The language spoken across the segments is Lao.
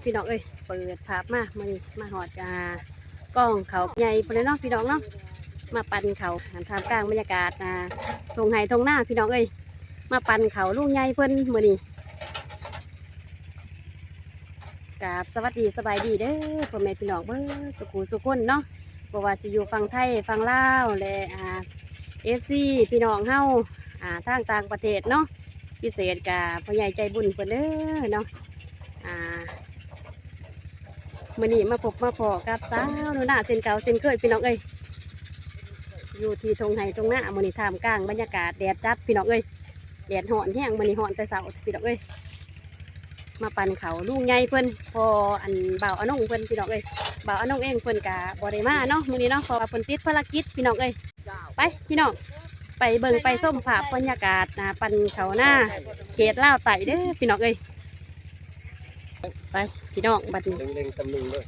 ພີ່ນ້ອງເອີຍ ເປີດພາບມາ ມື້ນີ້ມາຮອດ ອ່າ ກອງເຂົ້າໃຫຍ່ພຸ້ນແຫຼະເນາະ ພີ່ນ້ອງເນາະ ມາປັ່ນເຂົ້າ ທ່າມກາງບັນຍາກາດ ອ່າ ທົ່ງໄຮ່ທົ່ງນາ ພີ່ນ້ອງເອີຍ ມາປັ່ນເຂົ້າລຸງໃຫຍ່ເພິ່ນມື້ນີ້. ກາບສະຫວັດດີສະບາຍດີເດີ ພໍ່ແມ່ພີ່ນ້ອງເບິດສຸຂູສຸຄົນເນາະ ບໍ່ວ່າຊິຢູ່ຝັ່ງໄທຝັ່ງລາວ ແລະ ອ່າ ເອັຟຊີ ພີ່ນ້ອງເຮົາ ອ່າ ທາງຕ່າງປະເທດເນາະ ພິເສດກະພໍ່ໃຫຍ່ໃຈບຸນເພິ່ນເດີເນາະ ອ່າ ມື້ນີ້ມາພົບມາພໍ້ກັບສາວໜູນາເຊັ່ນເກົ່າເຊັ່ນເຄີຍ ພີ່ນ້ອງເອີຍ ຢູ່ທີ່ທົ່ງໄຮ່ທົ່ງນາ ມື້ນີ້ທ່າມກາງບັນຍາກາດແດດຈັດ ພີ່ນ້ອງເອີຍ ແດດຮ້ອນແຮງ ມື້ນີ້ຮ້ອນແຕ່ເຊົ້າ ພີ່ນ້ອງເອີຍ ມາປັ່ນເຂົ້າລຸງໃຫຍ່ເພິ່ນ ພໍ່ອັນບ່າວອານົງເພິ່ນ ພີ່ນ້ອງເອີຍ ບ່າວອານົງເອງເພິ່ນກະບໍ່ໄດ້ມາເນາະມື້ນີ້ເນາະ ເພາະວ່າເພິ່ນຕິດພາລະກິດ ພີ່ນ້ອງເອີຍ. ໄປພີ່ນ້ອງ ໄປເບິ່ງໄປຊົມພາບບັນຍາກາດ ອ່າ ປັ່ນເຂົ້ານາເຂດລາວໃຕ້ເດີພີ່ນ້ອງເອີຍ ໄປພີ່ນ້ອງ ບັດນີ້ ເລັງໆ ຕຳໜຶ່ງເດີ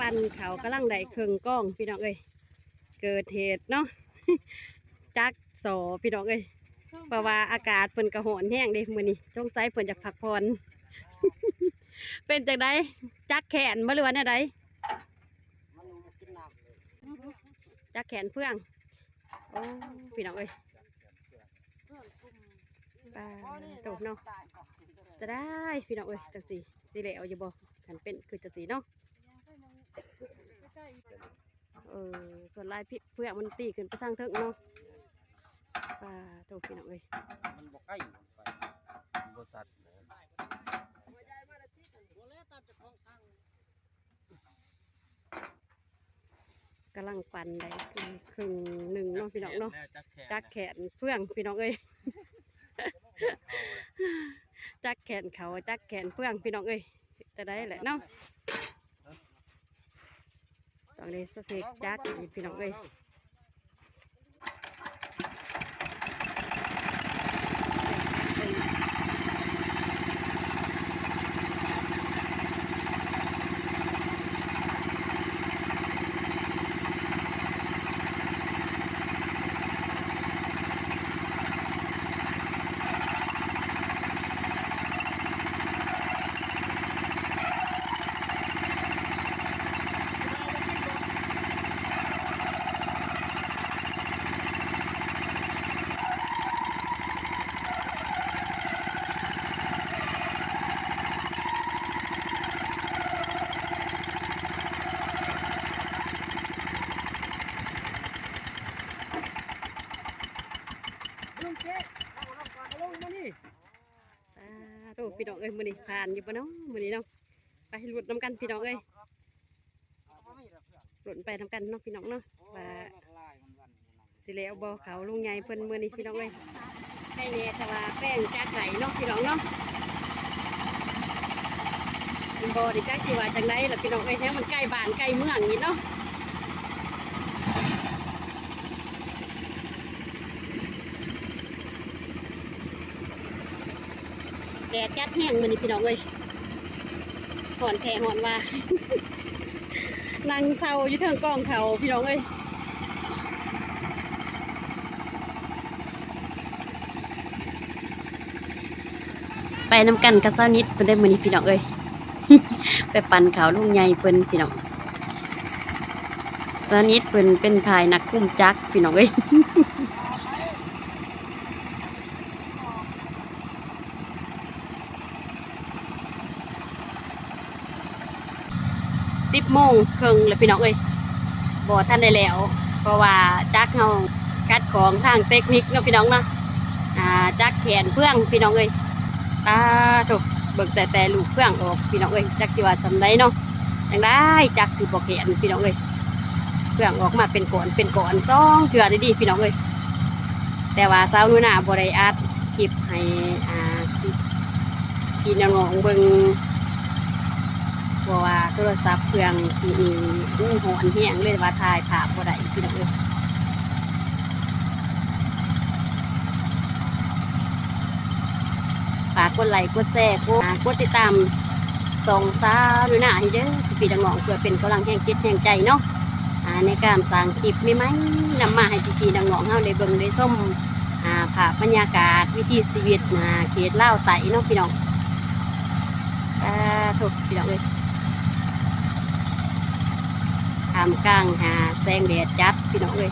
ປັ່ນເຂົ້າກຳລັງໄດ້ເຄິ່ງກອງ ພີ່ນ້ອງເອີຍ. ເກີດເຫດເນາະ ຈັກສໍ່ ພີ່ນ້ອງເອີຍ ເພາະວ່າອາກາດເພິ່ນກະຮ້ອນແຮງເດ້ມື້ນີ້ ສົງໄສເພິ່ນຢາກພັກຜ່ອນ ເປັນຈັ່ງໃດ ຈັກແຂນບໍ່ ຫຼືວ່າແນວໃດ ຈັກແຂນເຟືອງ ໂອ້ ພີ່ນ້ອງເອີຍ ປາໂຕເນາະ ຈະໄດ້ ພີ່ນ້ອງເອີຍ ຈັ່ງຊີ້ ຊິແລ້ວຢູ່ບໍ່ ຄັນເປັນຄືຈັ່ງຊີ້ເນາະ. ເອີ ສ່ວນຫຼາຍເຟືອກມັນຕີຂຶ້ນໄປທາງເທິງເນາະ ປາໂຕ ພີ່ນ້ອງເອີຍ ມັນບໍ່ໃກ້ ມັນບໍ່ຊັດນະ. ກຳລັງປັ່ນໄດ້ເຄິ່ງໜຶ່ງເນາະພີ່ນ້ອງເນາະ. ຈັກແຂນເນາະ ຈັກແຂນ ຈັກແຂນເຟືອງພີ່ນ້ອງເອີຍ. ຈັກແຂນເຂົ້າ ຈັກແຂນເຟືອງພີ່ນ້ອງເອີຍ. ເຮັດຈັ່ງໃດແຫຼະເນາະ ຕ້ອງໄດ້ສະເຊັກຈັກອີກພີ່ນ້ອງເອີຍ. ເບິ່ງເກະ ເອົາລົງມານີ້. ສາທຸ ພີ່ນ້ອງເອີຍ ມື້ນີ້ຜ່ານຢູ່ບໍ່ເນາະ ມື້ນີ້ເນາະ. ໄປລຸ້ນນຳກັນພີ່ນ້ອງເອີຍ ລຸ້ນໄປນຳກັນເນາະພີ່ນ້ອງເນາະ ວ່າຊິແລ້ວບໍ່ເຂົາລຸງໃຫຍ່ເພິ່ນມື້ນີ້ພີ່ນ້ອງເອີຍ. ໃຫ້ແດ່ ຖ້າວ່າແປ້ງຈັກໄດ້ເນາະພີ່ນ້ອງເນາະ. ມັນບໍ່ໄດ້ຈັກຊິວ່າຈັ່ງໃດລະພີ່ນ້ອງເອີຍ ແຖວມັນໃກ້ບ້ານໃກ້ເມືອງນີ້ເນາະ. ແດດຈັດແຮງມື້ນີ້ພີ່ນ້ອງເອີຍ ຮ້ອນແທ້ຮ້ອນວ່າ ນັ່ງເຊົາຢູ່ເທິງກອງເຂົ້າພີ່ນ້ອງເອີຍ. ໄປນຳກັນກັບສາວນິດເພິ່ນໄດ້ມື້ນີ້ພີ່ນ້ອງເອີຍ ໄປປັ່ນເຂົ້າລຸງໃຫຍ່ເພິ່ນພີ່ນ້ອງ. ສາວນິດເພິ່ນເປັນຝ່າຍນັກຄຸມຈັກພີ່ນ້ອງເອີຍ. ສິບໂມງເຄິ່ງແລ້ວພີ່ນ້ອງເອີຍ ບໍ່ທັນໄດ້ແລ້ວ ເພາະວ່າຈັກເຮົາຂັດຂ້ອງທາງເຕັກນິກເນາະພີ່ນ້ອງເນາະ. ອ່າ ຈັກແຂນເຟືອງພີ່ນ້ອງເອີຍ. ປາໂທ້ ເບິ່ງແຕ່ ແຕ່ລູກເຟືອງອອກພີ່ນ້ອງເອີຍ ຈັກຊິວ່າສ່ຳໃດເນາະ. ຈັ່ງໃດຈັກຊິບໍ່ແຂນພີ່ນ້ອງເອີຍ ເຟືອງອອກມາເປັນກ້ອນເປັນກ້ອນ ສອງເທື່ອເດນີ້ພີ່ນ້ອງເອີຍ. ແຕ່ວ່າສາວໜູນາບໍ່ໄດ້ອັດຄລິບໃຫ້ ອ່າ ພີ່ນ້ອງເບິ່ງ ເພາະວ່າໂທລະສັບເຄື່ອງທີ່ນີ້ ໂອ້ ຮ້ອນແຮງເລີຍ ວ່າຖ່າຍພາບບໍ່ໄດ້ພີ່ນ້ອງເອີຍ. ຝາກກົດໄລ ກົດແຊ ກົດ ອ່າ ກົດຕິດຕາມຊ່ອງສາວໜູນາໃຫ້ເດີພີ່ໆນ້ອງໆ ເພື່ອເປັນກຳລັງແຮງຈິດແຮງໃຈເນາະ ອ່າ ໃນການສ້າງຄລິບໃໝ່ໆ ນຳມາໃຫ້ພີ່ໆນ້ອງໆເຮົາໄດ້ເບິ່ງໄດ້ຊົມ ອ່າ ພາບບັນຍາກາດວິຖີຊີວິດ ອ່າ ເຂດລາວໃຕ້ເນາະພີ່ນ້ອງ. ສາທຸພີ່ນ້ອງເອີຍ ທ່າມກາງ ອ່າ ແສງແດດຈັດພີ່ນ້ອງເອີຍ.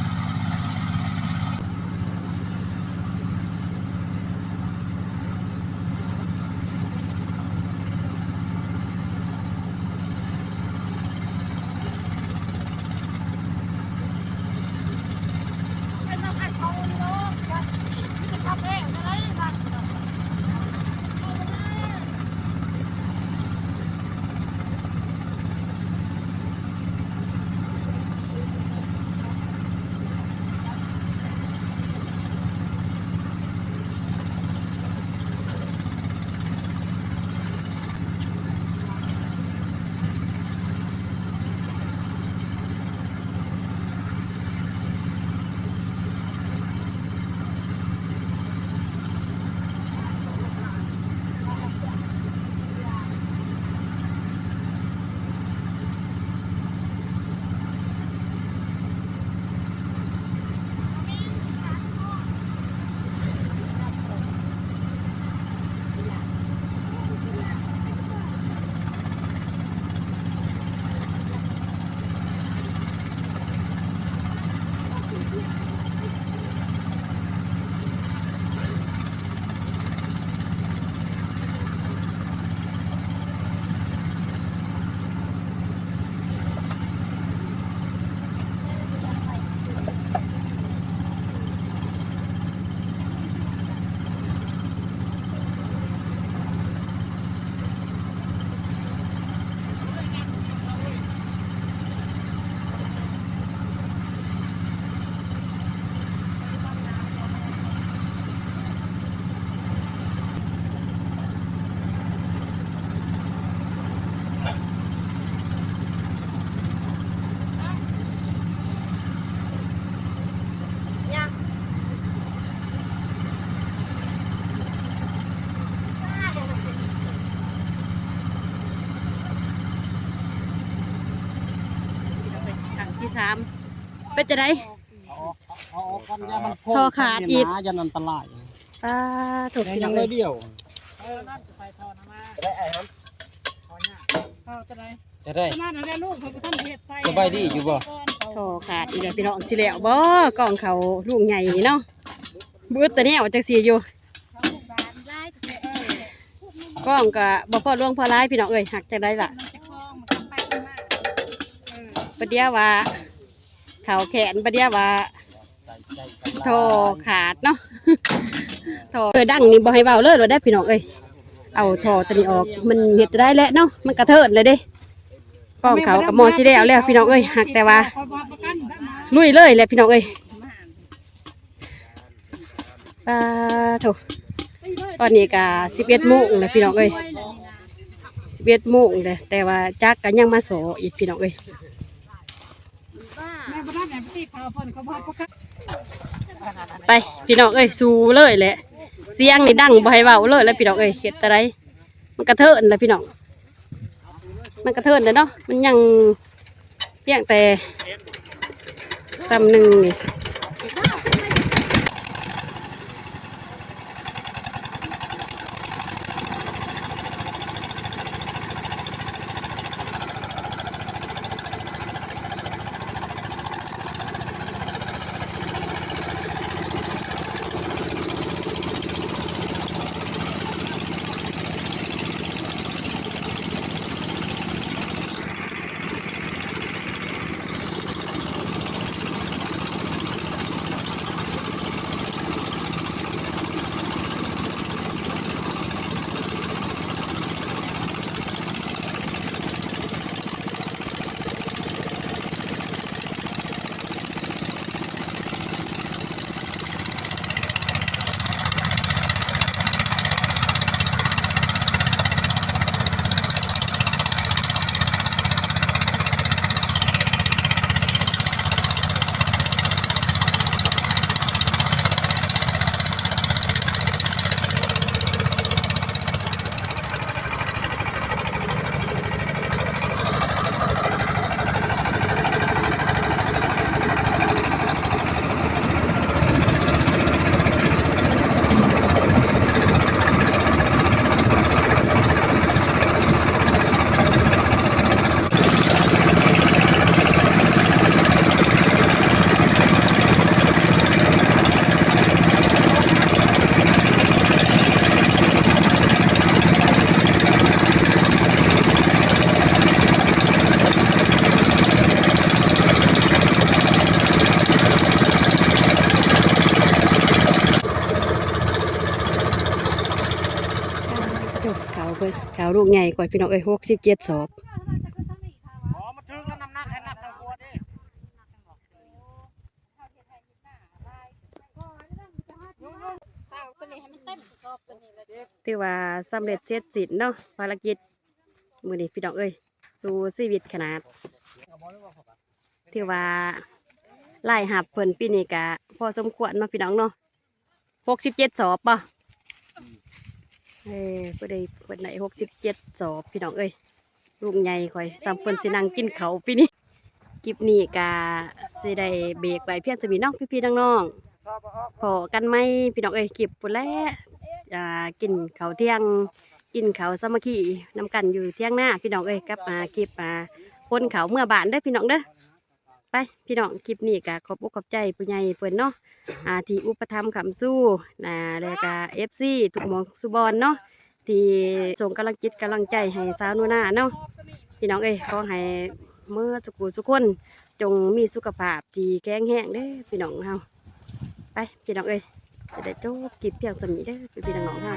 ເປັນມາພັດເຂົານີ້ເນາະ ວ່າມີແຕ່ພາບແພງເທົ່າໃດວ່າ ສາມ ເປັນຈັ່ງໃດ? ເອົາອອກ ເອົາອອກກ່ອນ ຢ້ານມັນໂຄ້ງ ທໍ່ຂາດອີກ ຫາ ຢ້ານອັນຕະລາຍ. ປາໂທ້ ຍັງໜ້ອຍດຽວ ຈະໄດ້ ສະບາຍດີຢູ່ບໍ່? ທໍ່ຂາດອີກແລ້ວ ພີ່ນ້ອງ. ຊິແລ້ວບໍ່ ກ້ອງເຂົາລູກໃຫຍ່ນີ້ເນາະ? ບຶດແຕ່ແນວຈັ່ງຊີ້ຢູ່. ກ້ອງກໍບໍ່ພໍຫຼວງພໍຫຼາຍ ພີ່ນ້ອງເອີຍ. ຮັກຈັ່ງໃດລະ? ບາດດຽວວ່າເຂົ້າແຂນ ບາດດຽວວ່າທໍ່ຂາດເນາະ. ທໍ່ ເອີ ດັງນີ້ບໍ່ໃຫ້ເວົ້າເລີຍໂລດເດ້ ພີ່ນ້ອງເອີຍ. ເອົາທໍ່ຕົວນີ້ອອກ ມັນເຮັດຈັ່ງໃດແຫຼະເນາະ ມັນກະເທີນແລ້ວເດ້. ກ້ອງເຂົາກໍໝໍຊິແລ້ວແລ້ວ ພີ່ນ້ອງເອີຍ. ຮັກແຕ່ວ່າລຸຍເລີຍແຫຼະ ພີ່ນ້ອງເອີຍ. ປາໂທ້ ຕອນນີ້ກະສິບເອັດໂມງແລ້ວ ພີ່ນ້ອງເອີຍ ສິບເອັດໂມງແລ້ວ ແຕ່ວ່າຈັກກະຍັງມາສໍ້ອີກ ພີ່ນ້ອງເອີຍ. ໄປ ພີ່ນ້ອງເອີຍ ສູ້ເລີຍແຫຼະ ສຽງນີ້ດັງບໍ່ໃຫ້ເວົ້າເລີຍແຫຼະ ພີ່ນ້ອງເອີຍ. ເຮັດຈັ່ງໃດ ມັນກະເທີນແຫຼະ ພີ່ນ້ອງ. ມັນກະເທີນແລ້ວເນາະ ມັນຍັງພຽງແຕ່ສ່ຳໜຶ່ງນີ້. ເຂົ້າເບິ່ງ ເຂົ້າລູກໃຫຍ່ກ່ອຍ ພີ່ນ້ອງເອີຍ ຫົກສິບເຈັດສອບ. ຖືວ່າສຳເລັດເສັດສິ້ນເນາະ ພາລະກິດມື້ນີ້ ພີ່ນ້ອງເອີຍ ສູ້ຊີວິດຂະໜາດ. ຖືວ່າລາຍຮັບເພິ່ນປີນີ້ກະພໍສົມຄວນເນາະ ພີ່ນ້ອງເນາະ. ຫົກສິບເຈັດສອບບໍ່? ເອີ ເພິ່ນໄດ້ ເພິ່ນໄດ້ຫົກສິບເຈັດສອບ ພີ່ນ້ອງເອີຍ. ລຸງໃຫຍ່ຂ້ອຍ ສ່ຳເພິ່ນຊິນັ່ງກິນເຂົ້າປີນີ້. ຄລິບນີ້ກະຊິໄດ້ເບຣກໄວ້ພຽງສ່ຳນີ້ເນາະ ພີ່ໆນ້ອງໆ. ພໍ້ກັນໃໝ່ ພີ່ນ້ອງເອີຍ ຄລິບພຸ້ນແຫຼະ ອ່າ ກິນເຂົ້າທ່ຽງ ກິນເຂົ້າສາມັກຄີນຳກັນຢູ່ທ່ຽງນາ ພີ່ນ້ອງເອີຍ ກັບ ອ່າ ຄລິບ ອ່າ ຂົນເຂົ້າເມືອບ້ານເດີ ພີ່ນ້ອງເດີ. ໄປ ພີ່ນ້ອງ ຄລິບນີ້ກະຂອບອົກຂອບໃຈຜູ້ໃຫຍ່ເພິ່ນເນາະ ອ່າ ທີ່ອຸປະຖຳຄ້ຳຊູ ອ່າ ແລະກະເອັຟຊີທຸກໝ່ອງສູ່ບ່ອນເນາະ ທີ່ສົ່ງກຳລັງຈິດກຳລັງໃຈໃຫ້ສາວໜູນາເນາະ ພີ່ນ້ອງເອີຍ. ຂໍໃຫ້ເໝິດສູ່ຜູ້ສູ່ຄົນ ຈົ່ງມີສຸຂະພາບທີ່ແຂງແຮງເດີ ພີ່ນ້ອງເຮົາ. ໄປ ພີ່ນ້ອງເອີຍ ຈະໄດ້ຈົບຄລິບພຽງສ່ຳນີ້ເດີ ພີ່ນ້ອງເຮົາ.